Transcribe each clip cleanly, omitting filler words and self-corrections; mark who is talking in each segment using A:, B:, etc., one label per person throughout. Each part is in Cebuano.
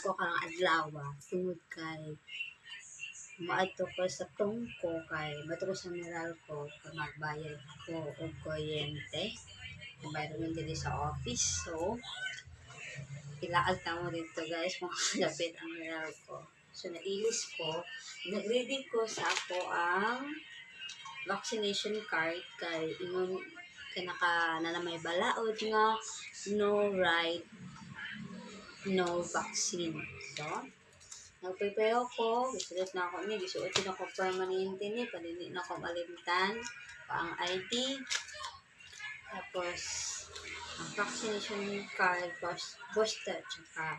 A: ko karong adlaw tungod kay moadto ko sa tungko kay moadto ko sa Meralco kay magbayad ko og kuryente. Bayad man diri sa office. So, ilaag ta mo dito, guys, kung lapit ang Meralco. So, nailis ko. Nag-ready ko sa ako ang vaccination card kay ingon kay naka na may balaod nga no ride, no vaccine. So, nagprepare ko, gisuot na ako ni, gisuot na ako permanente ni, padili na ako malimtan pa ang ID. Tapos, ang vaccination card, booster, tsaka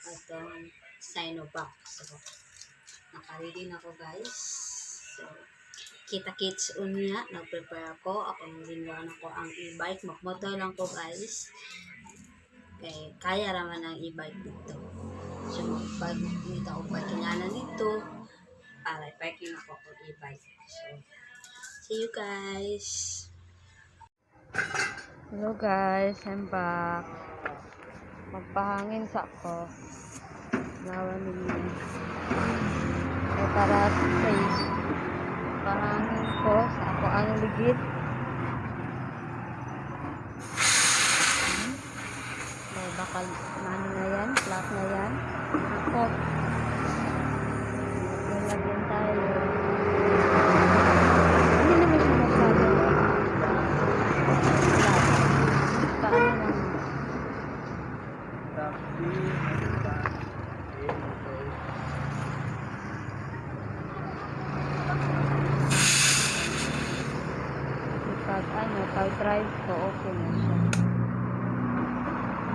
A: atong Sinovac. So, naka-ready na ko, guys. So, kita-kits unya, nagprepare ako. Ako nang ginawa ko ang e-bike. Magmotor lang ko, guys. Kay kaya raman ang e-bike dito. So, magpag nito ako parkinganan dito para i-parking ako akong e-bike. So, see you guys!
B: Hello guys, I'm back. Magpahangin sa ako. Lawan ninyo. So, para safe. Pahangin ko sa ako ang ligid. May bakal na ano na yan, flat na yan. Ako. Lalagyan tayo. Hindi naman siya masyado flat. Paano lang.
C: Taxi, okay.
B: Kasi pag ano, pag drive ko, okay na siya.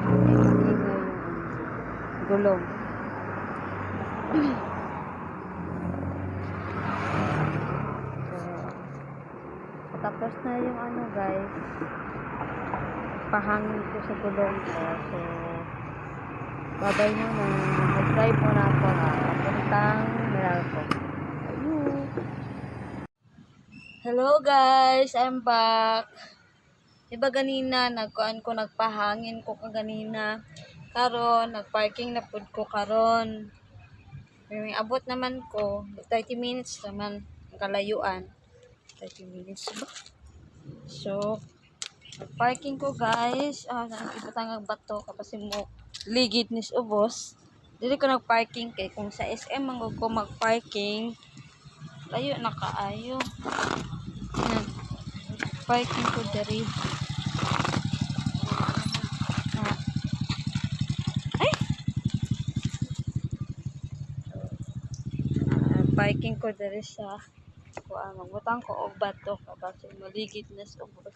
B: Hindi maingay yung ano, gulong. So, tapos na yung ano, guys, pahangin ko sa gulong ko. So, babay muna. Mag-drive muna ako ha. Papuntang Meralco. Ayun. Hello guys, I'm back. Diba ganina, nagkuan ko, nagpahangin ko kaganina. Karon, nagparking na pud ko karon. May abot naman ko, 30 minutes naman ang kalayuan. 30 minutes ba? So, parking ko, guys. Ah, ibutang ang bato kapasin mo ligid nis ubos. Dili ko nagparking kay kung sa SM man ko magparking, layo na kaayo. Yan. Parking ko diri. Ah. Ay! Ah, parking ko diri sa kuan, magbutang ko og bato kabasin maligid na sa ubos.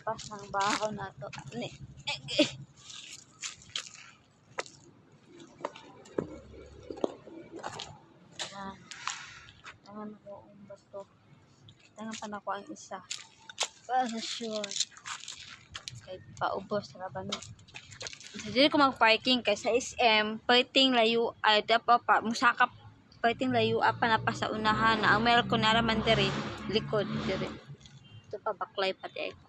B: Pas ng baho na to. Ani. Eh, ah, tangan ko ang bato. Tangan pa na ko ang isa. Para sa sure. Kay paubos ra ba no? So, dili ko mag-parking kay sa SM, perting layo ay dapat pa musakap, perting layo pa na pa sa unahan na ang meron ko naraman diri likod diri. Ito pa baklay pati ay ko.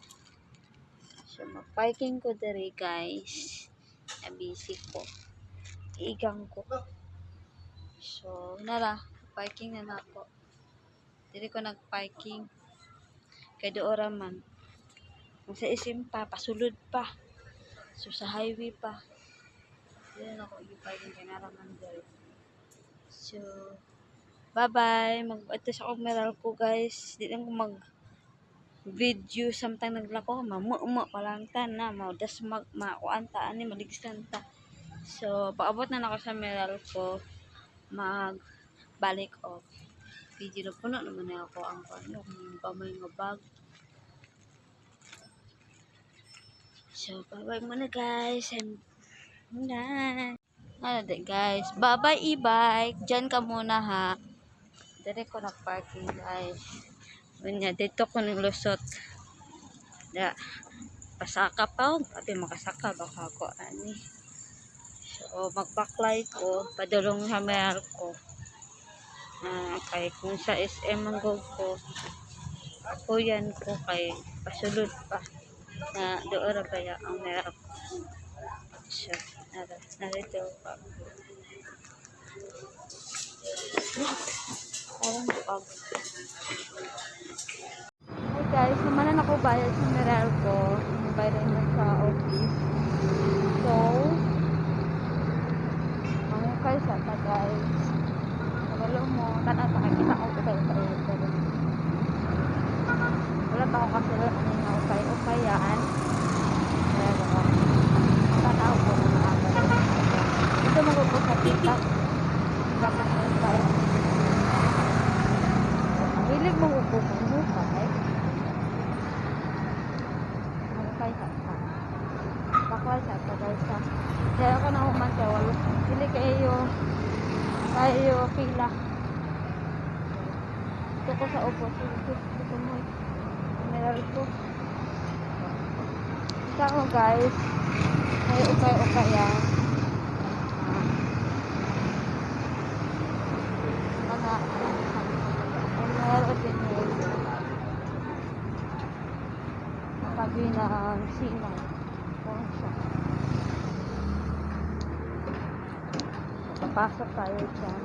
B: So mag-parking ko diri, guys. Na busy ko. Igang ko. So nara, parking na nako. Diri ko nag-parking. Kay doora man. Kung sa SM pa, pasulod pa. So sa highway pa. Dili na ako i-parking kay nara man diri. So bye-bye. Mag ito sa akong Meralco, guys. Di lang ko mag video samtang naglako, mamu pa lang ta na mao das mag makuan ta ani maligsan ta. So paabot na nako sa Meralco, mag balik og video na. Puno naman na ako ang ano gamay nga bag. So bye bye muna, guys, and bye. Ano di, guys? Bye bye, e-bike. Diyan ka muna ha. Dire ko nag-parking, guys. Unya dito ko ng lusot. Da. Pasaka pa oh. Abi makasaka baka ako ani. So magbaklay ko padulong sa Meralco. Ah, kay kung sa SM ang go ko, kuyan ko kay pasulod pa na doon ra baya ang Meralco. Siya. Nara, narito pa. Parang pag. Hi guys, naman ako bayad sa Meralco. Bayad na sa office. So, mangukay sa ta, guys. Kabalo mo, tanaw ta kita ko ukay-ukay, pero wala pa ako kasi wala pa nga ukay-ukayan. Pero tanaw ko na maaga. Ito magupo sa tita. Baka ukay. Hilig mo upo kung ukay. Mangukay sa ta. Bakwal sa ta, guys, ha. Kaya ako na human kaya walo. Dili kayo kayo pila. Ito ko sa upo. Ito, ito mo eh. Meron ko. Kita ko, guys. Ay, ukay-ukay yan. Ah. Mga meron din yun. Tabi ng sinag. Kuha siya. Papasok tayo dyan.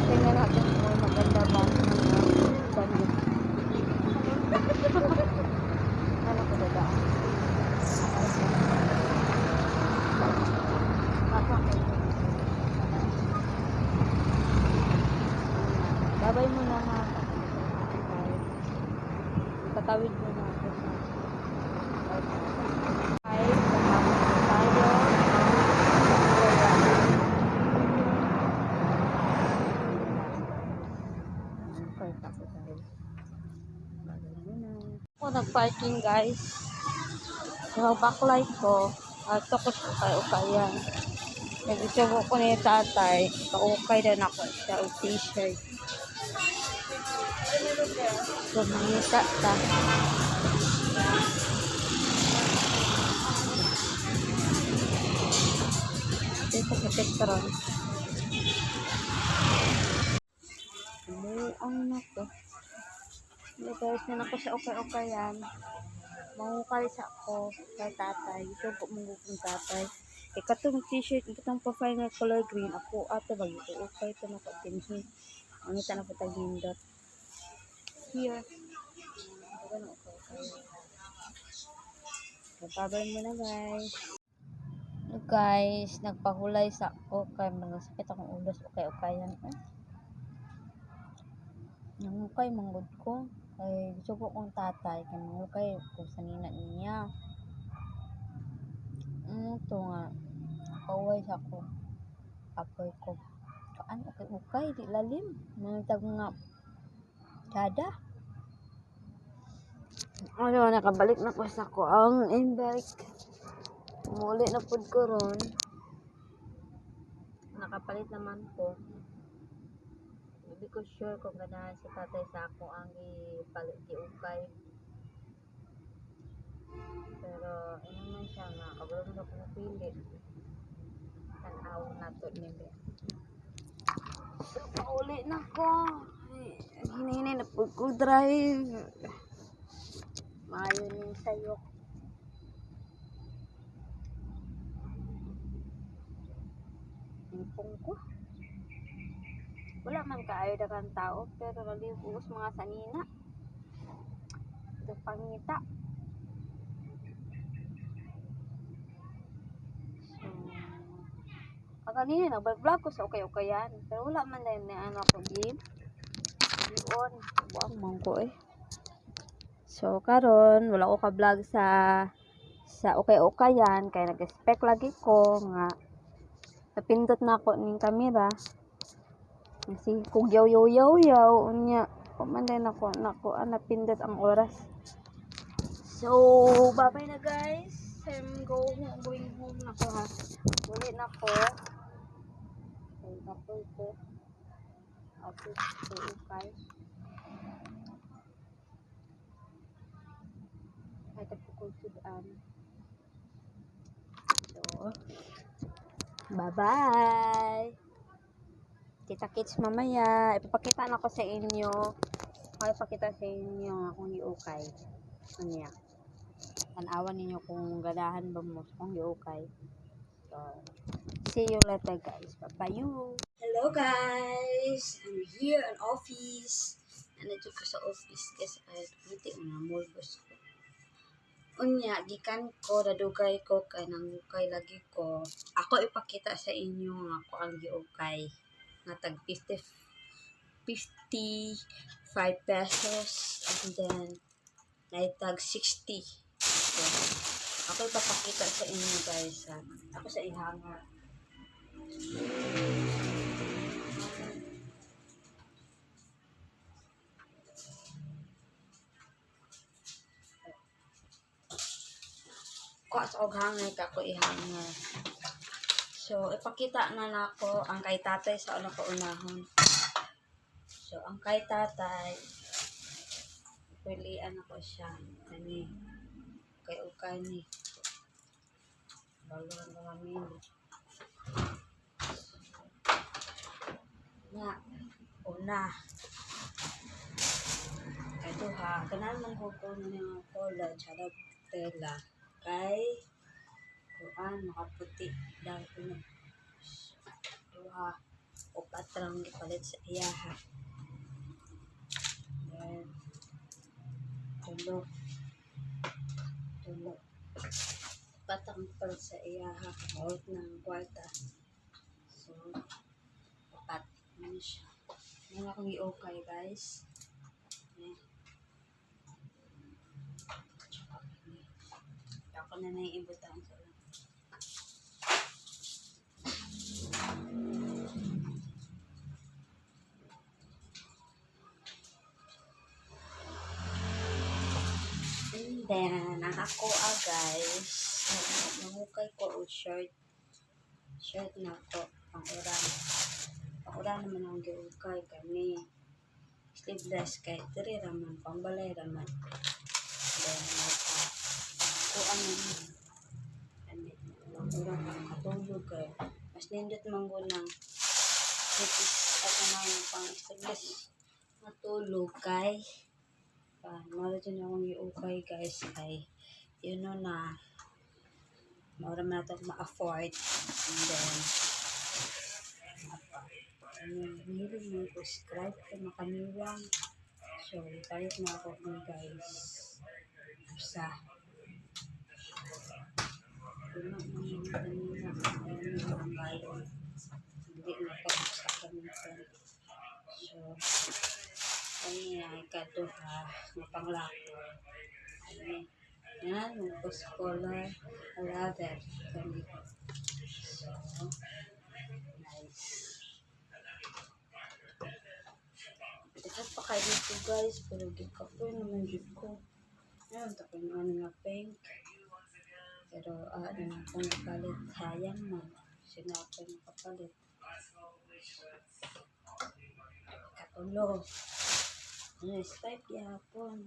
B: Tingnan natin kung maganda ba ang mga damit. Ano ko dadaan? Pasok ko. Babay muna ha. Tatawid muna ako sa guys, tapos tayo. Okay, tapos tayo. Babay muna. Ako nag-parking, guys. So, backlight ko. At ko sa ukay-ukayan. Nag-isubo ko ni tatay. Paukay na ako siya og t-shirt. So, mangita ta. Dito sa Petron. Umuang na ko. Hindi guys, na ako sa ukay-ukayan. Mangukay sa ako kay tatay. Isugo mong kong tatay. Kay katong t-shirt, katong profile nga color green, ako ato ba ukay ito na ko dinhi. Ang ita na po tag nindot. Here. Ito na ukay-ukay. Babay muna, guys. Look guys, nagpahulay sa ako kay mga sakit akong ulos ukay-ukayan. Eh. Nangukay manggod ko. Kay gusto ko kong tatay kay mangukay ko sa nina niya. Ano to nga kaway sa ko. Apoy ko. Kaan ukay ukay di lalim. Mangitag nga kada. Ano, nakabalik na ko sa ko ang e-bike. Muli na pud ko ron. Nakapalit naman ko. Hindi ko sure kung ganahan si tatay sa ako ang ipalit giukay. Pero ano man siya nga, kabalo man ako pili. Tan-aw na to ni be. So, pauli na ko. Ay, hinay-hinay na pud ko drive. Maayo ning sayok. Impong ko. Wala man kaayo daghang tao pero nalibos mga sanina. Ito pangita. So, kaganina nag-vlog ko sa ukay-ukayan pero wala man din na ano ako gi. Yun, buang man ko eh. So karon wala ko ka-vlog sa ukay-ukayan kay nag-expect lagi ko nga napindot na ako ning kamera. Sige kog yaw yaw yaw yaw unya man din ako nako napindot ang oras. So bye-bye na, guys. I'm going home na ko ha. Uli na ko. Ay, kapoy ko. Office ko ukay. Kahit ako ko sudan. So, bye-bye! Kita-kits mamaya. Ipapakita na ko sa inyo. Ay, ipakita sa inyo ang akong giukay. Ano.
A: Tan-awan ninyo kung ganahan ba mo sa akong giukay. So, see you later, guys. Bye-bye you. Hello guys! I'm here in office. Nandito ko sa office guys. Ay, buti na mulbos ko. Unya, gikan ko, nadugay ko, kay nangukay lagi ko. Ako ipakita sa inyo nga ako ang giukay. Nga tag 50, 55 pesos and then naitag 60. So, ako ipapakita sa inyo guys. Ha? Ako sa ihanga. Kuha sa og hanger ka ako ihanger. So, ipakita na nako ang kay tatay sa unang kaunahon. So, ang kay tatay, pilian ako siya. Ani, kay ukay ni. Bago na kami. Na, una. Kay duha, kanan man ko ko nga color, charot tela. Kay, kuan, makaputi daw kuno. Duha, upat lang gipalit sa iyaha. Then, tulo. Tulo. Upat ang gipalit sa iyaha. Kahot ng kwarta. So, upat. Ano siya? Ano akong i-okay, guys. Ayan. Tsaka, ini. Ako na naiibutan sa ulan. And then, ang ako ah, guys, nangukay ko og shirt. Shirt na ako, pang uran. Pang uran naman ang giukay kani. Sleeveless kay diri raman, pangbalay raman. Then, naka, kuan naman. Ani, pang uran, pang katulog kay. Mas nindot man ko ng tipis at anang pang sleeveless matulog kay pa mao jud akong giukay guys kay you know na mao ra man ato ma-afford. And then ano, mahilig mo ko subscribe kay makaniwang, so palit na ako ni guys usa. Puno ng mga kanina ayun ang balon, hindi na pa usa gamiton. So kani ay kaduha nga panglako ani yan mo color. I love it kani. So nice. Dapat pa kayo dito guys, pero di kapoy naman jud ko. Ayun, tapos yung ano nga pink. Pero ano na akong napalit, sayang man. Sinabi nakapalit. Katulo. Ano, stripe yapon.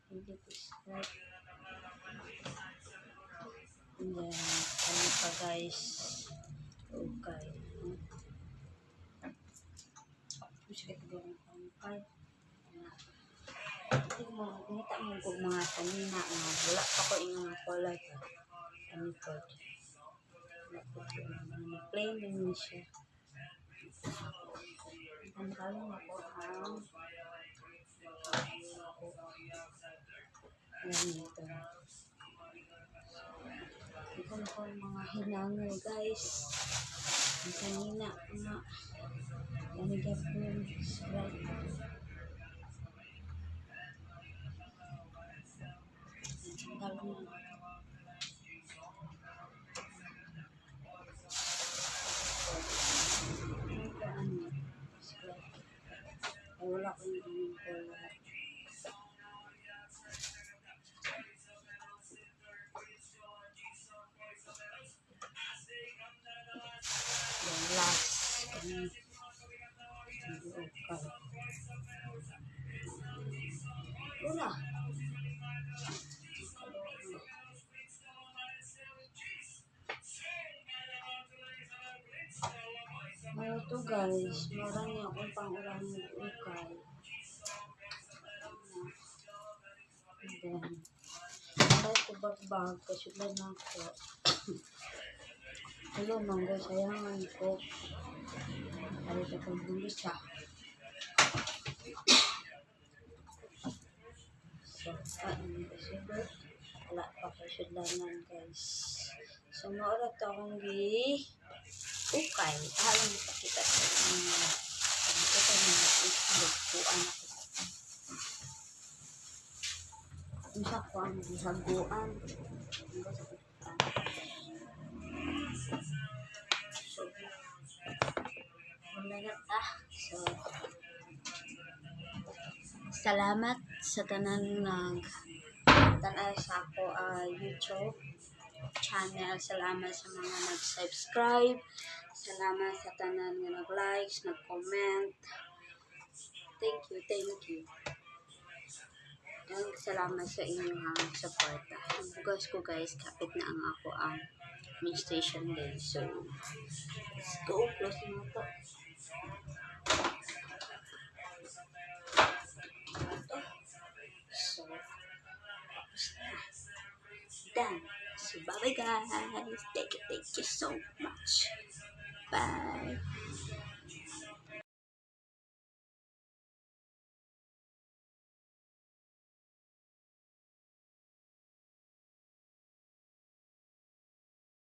A: Hindi ko stripe. And then, ano pa guys? Okay. Sige, ito pangkay. Hindi mo, ngita mo kung mga kanina nga wala pa ko yung mga color pa. Ano po? Wala po ko. Ano, plain din ni siya. Ang kalong ako ang ganito. Ito na ko ang mga hinangol guys. Ang kanina nga ganigap ko yung Sprite. Ang kalong na. Ano ko ano? Sprite. Ay, wala ko yung ganyan color. Yung last. Kani. Hindi okay. Wala. Mayo to guys, marami akong pang-ulan ng ukay. Then, try ko bagbag kasi na ako. Hello, mangga, sayangan ko. Palit akong bulsa. So, ano siguro? Wala pa ko sudlanan, guys. So, maura to akong gi ukay. Alam mo, pakita sa inyo. Pakita ninyo itlog. Kuan ako. Unsa ko ang gihaguan. Unsa sa kuan. So, wala na ta. So, salamat sa tanan nag tan-aw sa ako YouTube channel. Salamat sa mga nag-subscribe. Salamat sa tanan nga nag-likes, nag-comment. Thank you, thank you. And salamat sa inyong suporta. Ang bugas ko, guys, kapit na ang ako ang menstruation day. So, let's go. Close na to. Ito. So, tapos na. Done. So, bye-bye, guys. Thank you so much. Bye.